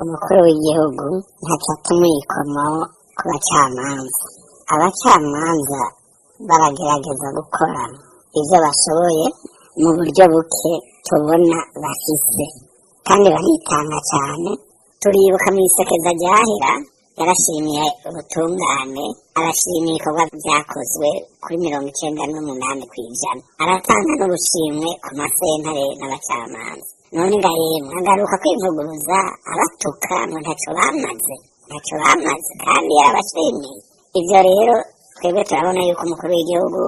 Umukuru w'igihugu ntaco atumwikomo ku bacamanza. Abacamanza baragerageza gukora ivyo bashoboye mu buryo buke tubona bafise, kandi baritanga cane. Turibuka mw'isekeza ryahera yarashimiye ubutungane, arashimira ibikorwa vyakozwe kuri 98%, aratanga n'ubushimwe ku masentare n'abacamanza. None nga yemwe agaruka kwivuguruza, abatuka ngo ntaco bamaze, ntaco bamaze, kandi yarabashimiye. Ivyo rero twebwe turabona yuko umukuru w'igihugu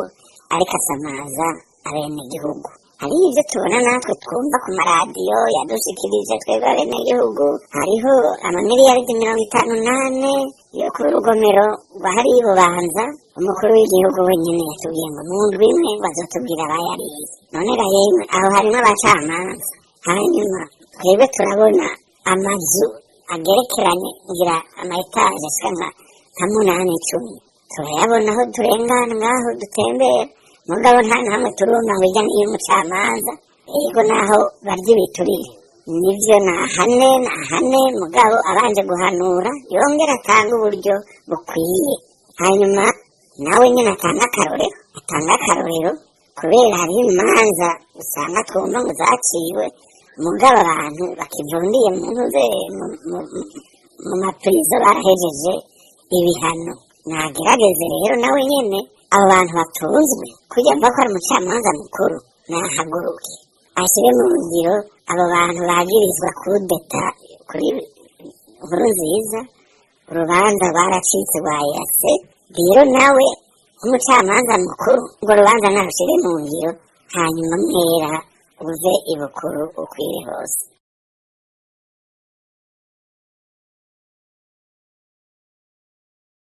ariko asamaza abenegihugu. Hariho ivyo tubona natwe twumva ku maradiyo yadushikirije twebwe abenegihugu. Hariho amamiliyaridi 54 yo kuri urugomero rwahariye Ibubanza. Umukuru w'igihugu wenyene yatubwiye ngo mu ndwi imwe bazotubwira abayariye. None ga yemwe, aho harimwo abacamanza. Hanyuma twebwe turabona amazu agerekeranye, ngira ama étages ashika nka munani, 10, turayabona aho turengana ngaho dutembera, mugabo nta na hamwe turumva ngo ijya niyo umucamanza. Yego, naho barya ibiturire, nivyo, nahane, nahane, mugabo abanje guhanura, yongera atanga uburyo bukwiye. Hanyuma nawe nyine atanga akarorero, atanga akarorero, kubera hariho imanza usanga twumva ngo zaciwe, mugabo abantu bakivundiye mu ntuze mu mapurizo barahejeje ibihano. Nagerageze rero nawe nyene abo bantu batunzwe kugira mva ko ari umucamanza mukuru, nahaguruke ashyire mu ngiro abo bantu bagirizwa kudeta kuri Nkuru Nziza. Urubanza rwaracitse rwa yase. Rero nawe nk'umucamanza mukuru, urwo rubanza narushire mu ngiro, hanyuma mwera uve ibukuru ukwire hose.